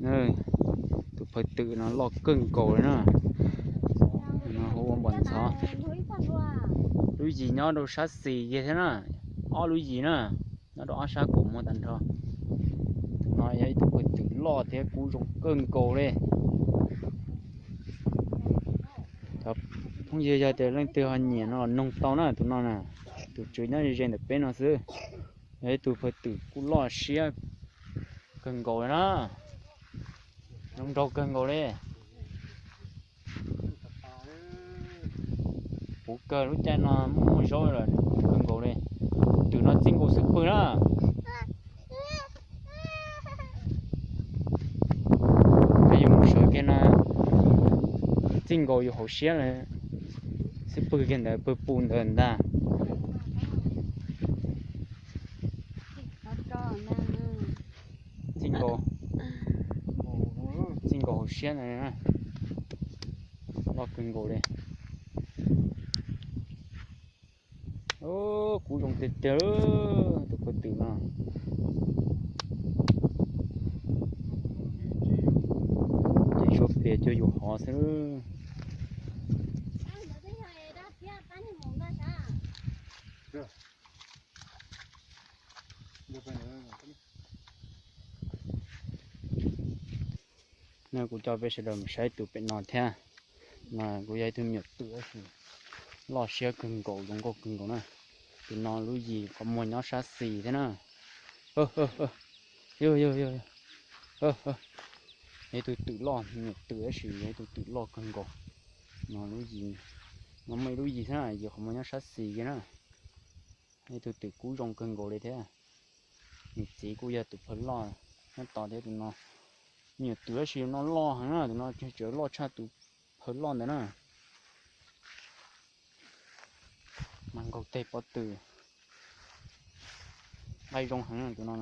Tus phawj twm no loj kawg nkaus li na. No hu ua npam ntxhov. Lub yim nyob rau sab xis kiag thiab na. Ob lub yim na, nyob rau ob sab kaum muag tag nrho. Tus no yog ib tug phawj twm loj thiab kub zoo kawg nkaus li. Phooj ywg yog tias leej twg ho nyiam no los noog tau na, tus no na, tus tswv nyob ze ze ntawm peb no xwb. Yog ib tug phawj twm kuj loj siab kawg nkaus li na, zoo nraug kawg nkaus li. Puv kawg lub caij no muaj muaj zaub lawm, puv kawg nkaus li. Twm no txij nkaus xub pwg na. Peb yus mus sawv kiag no txij nkaus yus hauv siab lawm, xub pwg kiag ntawd pwg pus ntawd ntag. Txij nkaus, txij nkaus hauv siab ntawd, loj kawg nkaus li. Kub zoo tiag tiag, tus phawj twm no. Ces suab plias cuag yus hov xwb. No kuv coj peb sawv daws mus saib tus pem no thiab. No kuj yog ib tug me nyuam twm tab sis loj siab kawg nkaus, zoo nkauj kawg nkaus na. Tus no lub yim qhov muag nyob sab xis thiab na. Yog ib tug twm loj, me nyuam twm tab sis yog ib tug twm loj kawg nkaus. No lub yim, no muaj ib lub yim thiab, yim qhov muag nyob sab xis kiag na. Ib tug twm kub zoo kawg nkaus li thiab. Nws txiv kuj yog tus phawj loj nyob tod thiab tus no. Me nyuam twm tab sis no loj heev na, tus no tseem loj tshaj tus phawj loj ntawd na. Mas nkaug teg pob tw, nqaij zoo heev tus no.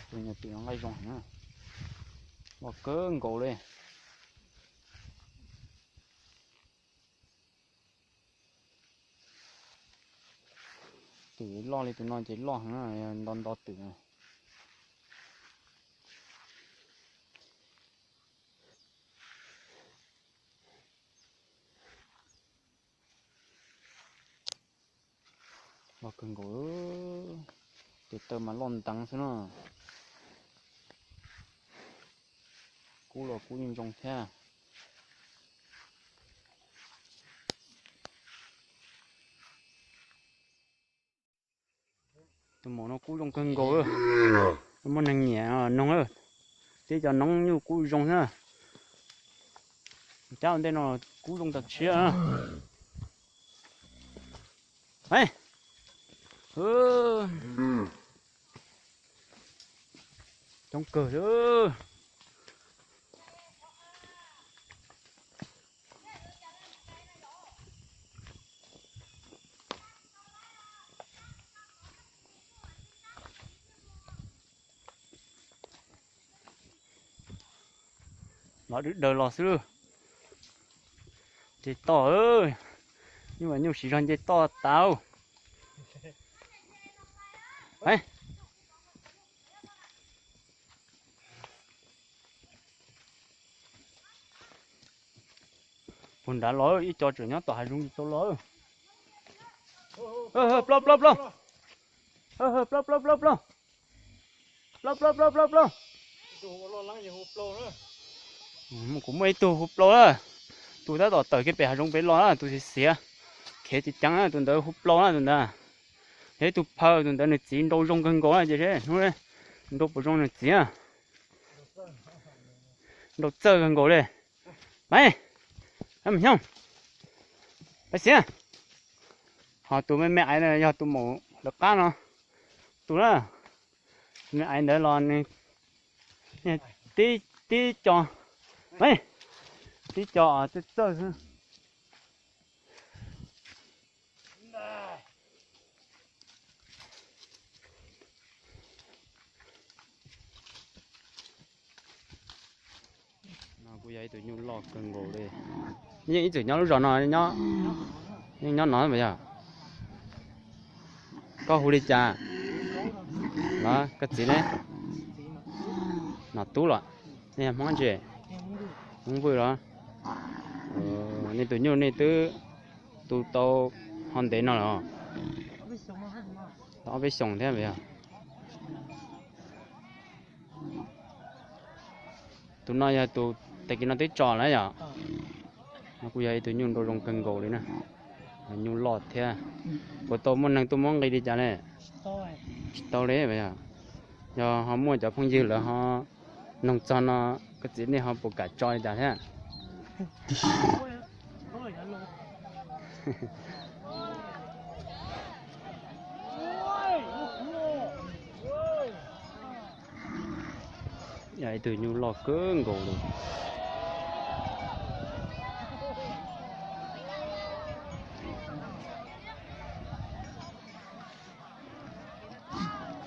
Tus me nyuam twm no nqaij zoo heev, loj kawg nkaus li. Twm loj li tus no ces loj heev, nto nto twm. Loj kawg nkaus, tes taw mas loj nteev xwb na. Kub los kub yeej zoo thiab. Tus maum no kub zoo kawg nkaus, muaj neeg nyiam noog. Tib cov noob nyuj kub zoo thiab. Cab ua ntej no kub zoo tas tshiab. Coob kawg li. Los dwb daws los xwb. Nce toj, nyuj nyuj siv zog nce toj tas. Puag nrad los, ib co tseem nyob tom hav zoov tsis tau los. Plaub plaub plaub. Plaub plaub plaub plaub. Plaub plaub plaub plaub plaub. Kuv muaj ib tug hu plaub na. Tus tab tom tawm kiag pem hav zoov pem los na, tus xiav xiav, khev ceev ceev na, tus ntawd hu plaub na, tus ntawd. Yog ib tug phaw, tus ntawd nws txiv nrau zoo kawg nkaus na, ces hnub nrau puas zoo nws txiv na. Nrau txawj kawg nkaus li. Maiv, Maiv Xyooj, Maiv Xiav. Ho tus me me aiv yog tus maum lawv qab no. Tus na, me aiv ntawd los nws tib, tib co, tib co txawj txawj xwb. No kuj yog ib tug nyuj loj kawg nkaus li. Yeej ib txwm nyob lub zos no, yeej nyob no mas yog. Koj hu li cas? Los koj txiv ne? Nom Tub los? Nej yog Hmoob tsi? Hmoob Vwj los? Nej tus nyuj nej twb tu tau ho ntev no los? Tau ob peb xyoos thiab yog. Tus no yog tus tag kis no twb tso lawm yom? No kuj yog ib tug nyuj nrau zoo kawg nkaus li na. Nyuj loj thiab. Puas tau muaj neeg tuaj muab nqi li cas ne? Tsis tau li. Yog ho muaj cov phooj ywg lawv ho noog txog no, koj txiv nej ho puas kam tso li cas thiab? Yog ib tug nyuj loj kawg nkaus li.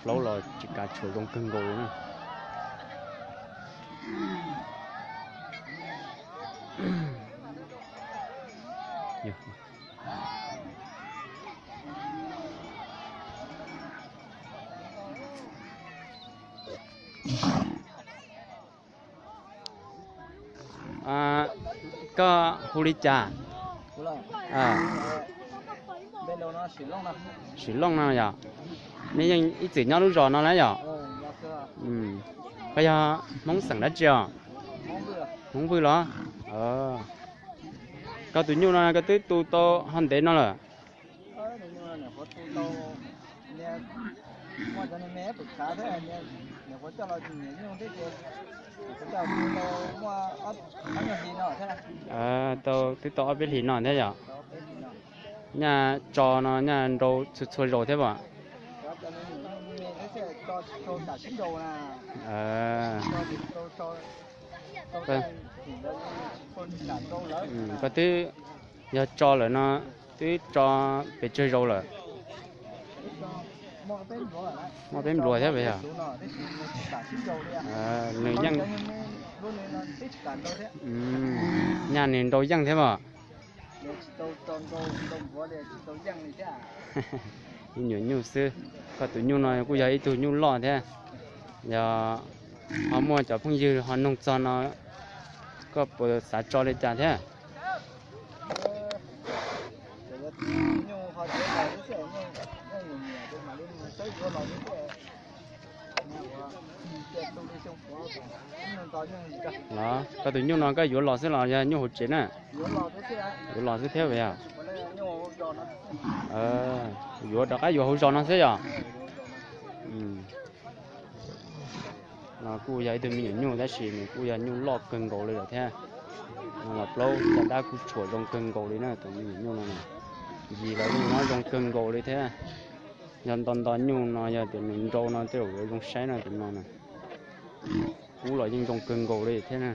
Plaub los tsis kav tshuam zoo kawg nkaus li na. Koj hu li cas? Sim Looj no yog? Nej yeej ib txwm nyob lub zos no na yog? Koj yog Hmoob xeem dab tsi os? Hmoob Vwj los? Koj tus nyuj no koj twb tu tau ho ntev no lawm? Tau twb tau ob peb hlis no thiab yog? Nyaj tso no nyaj nrau txhua txhua zaus thiab as? Koj twb yog tso lawm no twb tso pes tsawg zaus lawm? Muaj peb npluas thiab yog? Nws yeej, nyaj nws nrau yeej thiab as? Ib nyuam nyuj xwb. Koj tus nyuj no kuj yog ib tug nyuj loj thiab. Yog ho muaj cov phooj ywg ho noog txog no, koj puas xav tso li cas thiab? Los koj tus nyuj no koj yuav los xwb los yog nyuj hauv tsev na? Yuav los xwb thiab yog? Yuav rov qab yuav hauv zos no xwb yog? No kuj yog ib tug me nyuam nyuj tab sis nws kuj yog nyuj loj kawg nkaus li lawm thiab. No los plaub caj dab kuj tshuam zoo kawg nkaus li na tus me nyuam nyuj no. Ncig los yeej nyob zoo kawg nkaus li thiab. Yog nto nto nyuj no yog tias nws nrau no tej zaum yuav zoo saib no tus no na. Kub los yeej zoo kawg nkaus li thiab na.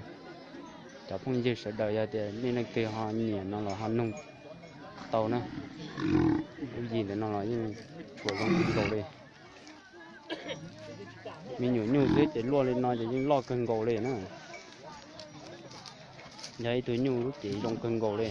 Cov phooj ywg sawv daws yog tias nej leej twg ho nyiam no los ho noog tau na. Lub yim ntawm no los yeej tshuam zoo kawg nkaus li. Me nyuam nyuj xwb ces luaj li no ces yeej loj kawg nkaus li na. Yog ib tug nyuj lub cev zoo kawg nkaus li.